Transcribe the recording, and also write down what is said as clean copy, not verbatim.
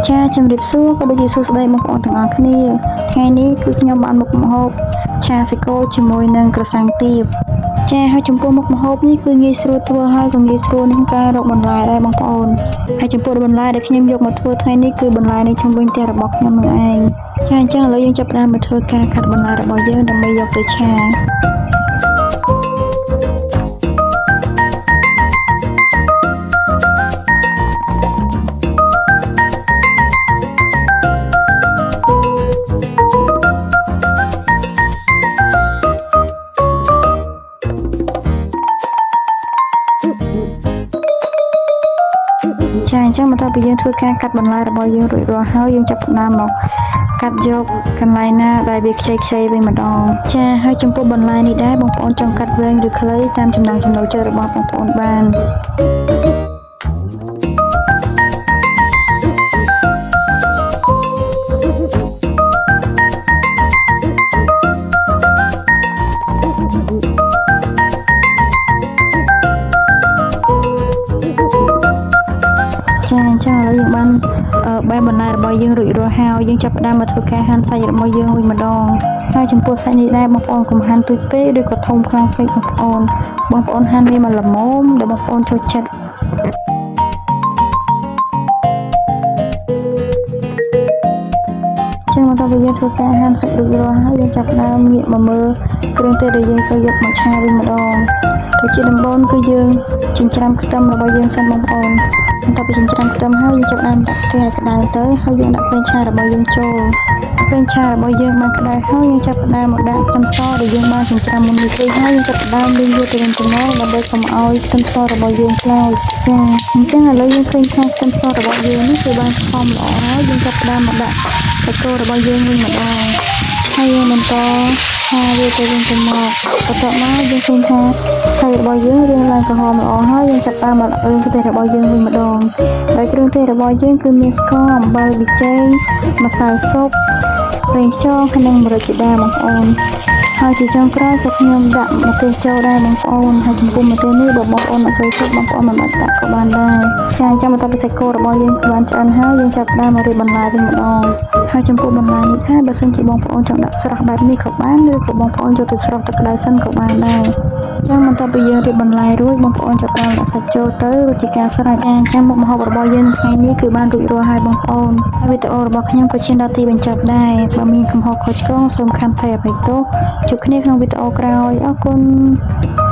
ចាជំរាបសួរក៏ដូចជាសួស្តីបងប្អូនទាំងអស់គ្នាថ្ងៃនេះគឺខ្ញុំបានមុខម្ហូបឆាសាច់គោជាមួយនឹងក្រសាំងទាបចាហើយចំពោះមុខម្ហូបនេះគឺងាយស្រួលធ្វើហើយក៏ងាយស្រួលក្នុងការរកបន្លែដែរបងប្អូនហើយចំពោះបន្លែដែលខ្ញុំយកមកធ្វើថ្ងៃនេះគឺបន្លែនៅជុំវិញផ្ទះរបស់ខ្ញុំនឹងឯងចាអញ្ចឹងឥឡូវយើងចាប់ផ្ដើមមកធ្វើការកាត់បន្លែរបស់យើងដើម្បីយកទៅឆា ចាអញ្ចឹងបន្ទាប់ពីយើងធ្វើការកាត់បន្លែរបស់យើងរួចរាល់ហើយយើងចាប់ផ្ដើមមកកាត់យកកន្លែងណាដែលវាខ្ចីខ្ចីវិញម្ដងចាហើយចំពោះបន្លែនេះដែរបងប្អូនចង់កាត់វែងឬខ្លីតាមចំណង់ចំណូលចិត្តរបស់បងប្អូនបានចាអញ្ចឹងឥឡូវយើងបានបែបបន្លែរបស់យើងរួចរាល់ហើយយើងចាប់ផ្ដើមមកធ្វើការហាន់សាច់របស់យើងវិញម្ដងហើយចំពោះសាច់នេះដែរបងប្អូនកុំហាន់ទូចពេកឬក៏ធំខ្លាំងពេកបងប្អូនបងប្អូនហាន់វាមកល្មមដែលបងប្អូនចូលចិត្ត ចឹងបន្ទាប់ពីយើងធ្វើការហាន់សាច់រួចរាល់ហើយយើងចាប់ផ្ដើមងាកមកមើលគ្រឿងទេសដែលយើងត្រូវយកមកឆាវិញម្ដងដូចជាដំបូងគឺយើងចិញ្ច្រាំខ្ទឹមរបស់យើងសិនបងប្អូនបន្ទាប់ពីចិញ្ច្រាំខ្ទឹមហើយយើងចាប់ផ្ដើមដាក់ខ្ទះឲ្យក្តៅទៅហើយយើងដាក់ប្រេងឆារបស់យើងចូលប្រេងឆារបស់យើងបានក្តៅហើយយើងចាប់ផ្ដើមមកដាក់ខ្ទឹមសដែលយើងបានចិញ្ច្រាំមុននេះរួចហើយយើងចាប់ផ្ដើមលាយវាទៅវិញទៅមកដើម្បីកុំឲ្យខ្ទឹមសរបស់យើងខ្លោចចាអញ្ចឹងឥឡូវយើងឃើញថាខ្ទឹមសរបស់យើងនេះគឺបានខំល្អហើយយើងចាប់ផ្ដើមមកដាក់សាច់គោរបស់យើងវិញម្ដងហើយយើងបន្តឆាវាទៅវិញទៅមកបន្ទាប់មកយើងឃើញថាសាច់របស់យើងរៀងឡើងក្រហមល្អហើយយើងចាប់ផ្ដើមមកដាក់គ្រឿងទេសរបស់យើងវិញម្ដងដោយគ្រឿងទេសរបស់យើងគឺមានស្ករអំបិលប៊ីចេងម្សៅស៊ុបប្រេងខ្យងហើយនិងម្រេចជាដើមបងប្អូនហើយជាចុងក្រោយក៏ខ្ញុំដាក់ម្ទេសចូលដែរបងប្អូនហើយចំពោះម្ទេសនេះបើបងប្អូនអត់ចូលចិត្តបងប្អូនមិនបាច់ដាក់ក៏បានដែរចាអញ្ចឹងបន្ទាប់ពីសាច់គោរបស់យើងបានឆ្អិនហើយយើងចាប់ផ្ដើមមករៀបបន្លែវិញម្ដងហើយចំពោះបន្លែនេះថាបើសិនជាបងប្អូនចង់ដាក់ស្រស់បែបនេះក៏បានឬក៏បងប្អូនយកទៅស្រស់ទឹកក្តៅសិនក៏បានដែរចឹងបន្ទាប់ពីយើងរៀបបន្លែរួចបងប្អូនចាប់ផ្ដើមដាក់សាច់ចូលទៅរួចជាការស្រេចអញ្ចឹងមុខម្ហូបរបស់យើងថ្ងៃនេះគឺបានរួចរាល់ហើយបងប្អូនហើយវីដេអូរបស់ខ្ញុំក៏ឈានដល់ទីបញ្ចប់ដែរបើមានកំហុសខុសឆ្គងសូមខន្តីអភ័យទោសជួបគ្នាក្នុងវីដេអូក្រោយអរគុណ។